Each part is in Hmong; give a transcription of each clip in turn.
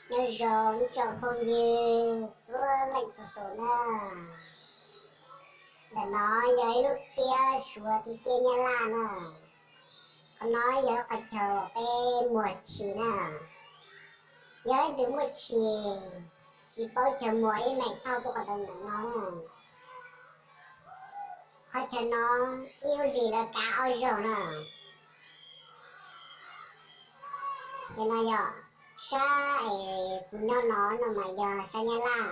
Nyob zoo tsoom phooj ywg txhua leej txhua tus na. Ntawm no yog ib lub kiab Suav kiab Nyab Laj na. Qhov no yog qhov chaw peb muag tshis na. Yog leej twg muaj tshis tsis paub chaw muag ib meem thauj tuaj qhov ntawm no na. Qhov chaw no ib lub hlis lawv kav ob zaug na. Nim no yog sab es kuv nyob no no mas yog sab Nyab Laj,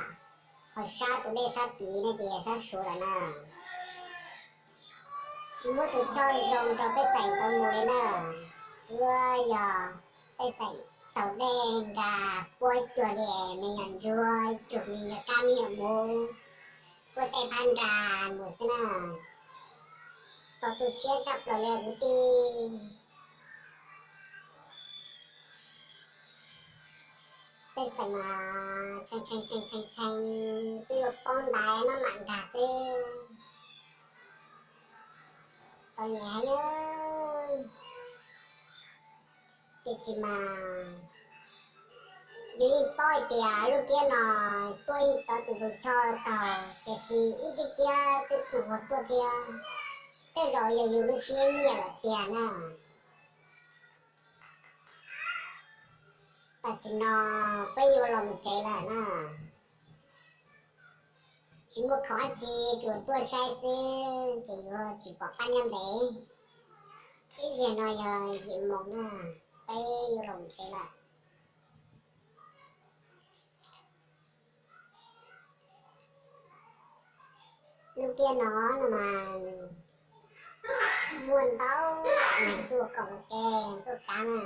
ho sab tus dej sab tid no ces yog sab Suav lawm na. Tsis muaj tus choj zoo rau pej xeem tau mus li na. Tsuas yog pej xeem taug dej nkag puab cuag li me nyuam ntsuag cuag me nyuam kab me nyuam muv, puab tej phab nra mus xwb na. Txaus tu siab tshaj plaws li kwv tij. Pej xeem mas tshee tshee tshee tshee tshee, twb yuav poob ntaiv maj mam nkag xwb. Txom nyem heev. Tiam sis mas yus yeej paub hais tias lub kiab no tuaj yeej tsis tau tus zoo choj taug, tiam sis ib kiab kiab twb tus ua tuaj thiab. Tej zaum yog yus lub siab nyiam lawm tiag na. Tam sim no peb yuav los mus tsev lawm na. Tsis muaj khoom dab tsi, tsuas tuaj saib xwb ces yuav tsis pom qab nyob ntev. Ib zaug no yog yim moos na, peb yuav los mus tsev lawm. Lub kiab no no mas muaj ntau neeg tuaj koom ua ke tuaj kav na.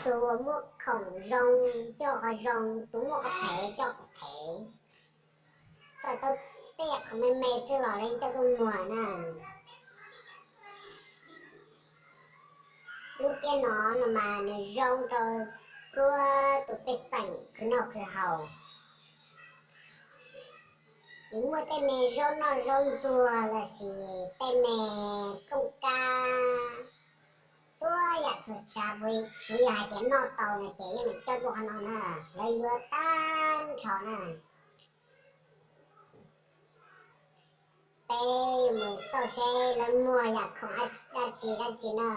Tus uas muaj khoom zoo coj qhov zoo, tus muaj qhov phem coj qhov phem. Txawm tau tej yam khoom me me xwb los yeej coj tuaj muag na. Lub kiab no no mas nws zoo rau txhua tus pej xeem khwv noj khwv haus. Yus muaj tej me zaub noj zaub ntxuag lossis tej me kooj kab, txhua yam txhua tsav, tsuav yog hais tias noj tau no ces yeej meem coj tuaj qhov no na, lawv yuav tag nrho na. Peb yuav mus xauj seb lawv muag yam khoom dab tsi dab tsi na.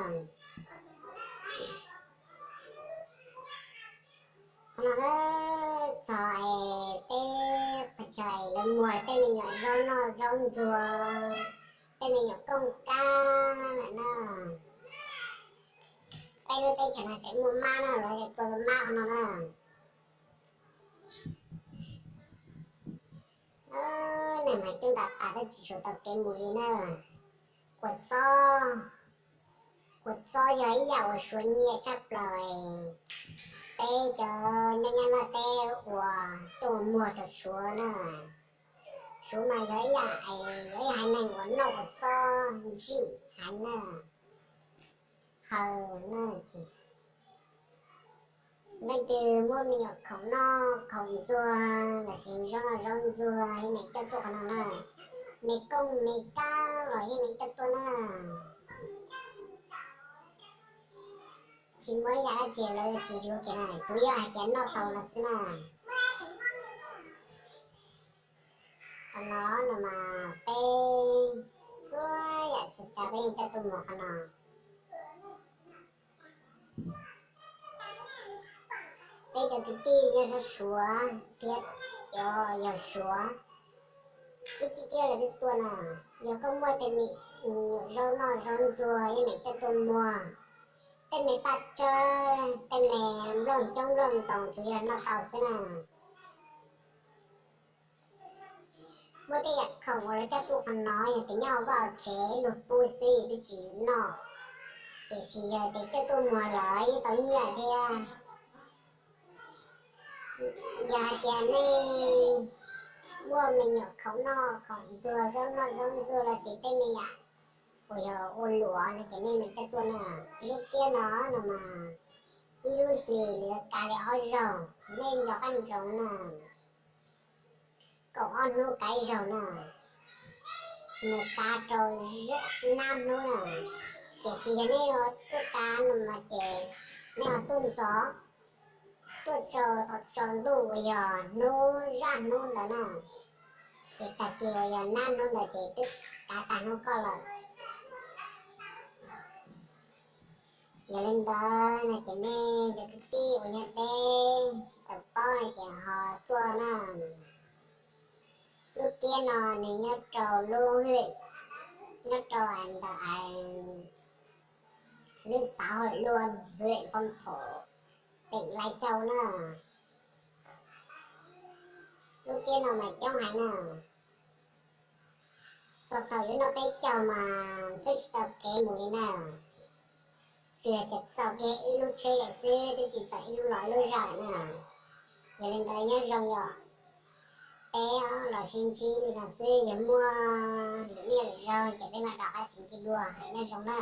Qhov no txog es peb qhov chaw es lawv muag tej me nyuam zaub noj zaub ntxuag, tej me nyuam kooj kab lawm na. Peb lub teb chaws no tseem muaj mab no los es tua tus mab qhov no na. Neeg mas coob ntam tas tab tsis tshuav tau kev mus li na. Kua txob, kua txob yog ib yam uas Suav nyiam tshaj plaws. Peb cov nyob Nyab Laj teb uas coj mus muag rau Suav na. Suav mas yog ib yam, yog ib haiv neeg uas noj kua txob ntsim heev na. Haw na. Leej twg muaj me nyuam khoom noj khoom ntxuag lossis zaub noj zaub ntxuag yeej meem coj tuaj qhov no na. Me kooj me kab los yeej meem coj tuaj na. Tsis muaj ib yam dab tsi lawv tsis yuav kiag na, tsuav yog hais tias noj tau no xwb na. Qhov no no mas peb txhua yam txhua tsav peb yeej coj tuaj muag qhov no. Peb cov kwv tij nyob sab Suav thiab cov yawg Suav, ib kiab kiab lawv twb tuaj na. Yog koj muaj tej me nyuam zaub noj zaub ntxuag yeej meem coj tuaj muag. Tej me paj tsawb, tej me nplooj xyoob nplooj ntoos tsuav yog noj tau xwb na. Muaj tej yam khoom uas lawv coj tuaj qhov no yog tias nyob hauv vaj hauv tsev luag pub xwb twb tsis noj, tiam sis yog tias coj tuaj muag lawm yeej tau nyiaj thiab. Yog hais tias nej muaj me nyuam khoom noj khoom ntxuag, zaub noj zaub ntxuag lossis tej me nyuam uas yog ua luam no ces nej meem coj tuaj na. Lub kiab no no mas ib lub hlis nws yuav kav li ob zaug, nej nco qab ntsoov na. Kaum ob hnub kav ib zaug na, nws kav rau nab hnub na. Tiam sis yog nej tuaj kav no mas ces nej ho tuaj ntxov, tuaj tsaus tau tsaus ntuj uas yog hnub zaj hnub ntawd na, ces tag kis uas yog nab hnub ntawd ces twb kav tag hnub koj lawm. Yog li ntawd no ces nej cov kwv tij uas nyob deb tsis tau paub no ces ho tuaj na. Lub kiab no nws nyob rau lub, nyob rau ntawm lub xã Hội Luông, huyện Phong Thổ, tỉnh Lai Châu na. Lub kiab no mas coob heev na. Txog thaum yuav noj peb caug mas twb tsis tau kev mus li na. Tsuas yog tias txaus kiag ib lub tsheb lawm xwb, twb tsis txaus ib lub los ib lub zaj lawm na. Yog li ntawd nyob zoo yom, peb los sib ntsib li no xwb, yog muaj lwm niaj lwm zaug ces peb mam rov qab sib ntsib dua, nyob zoo na.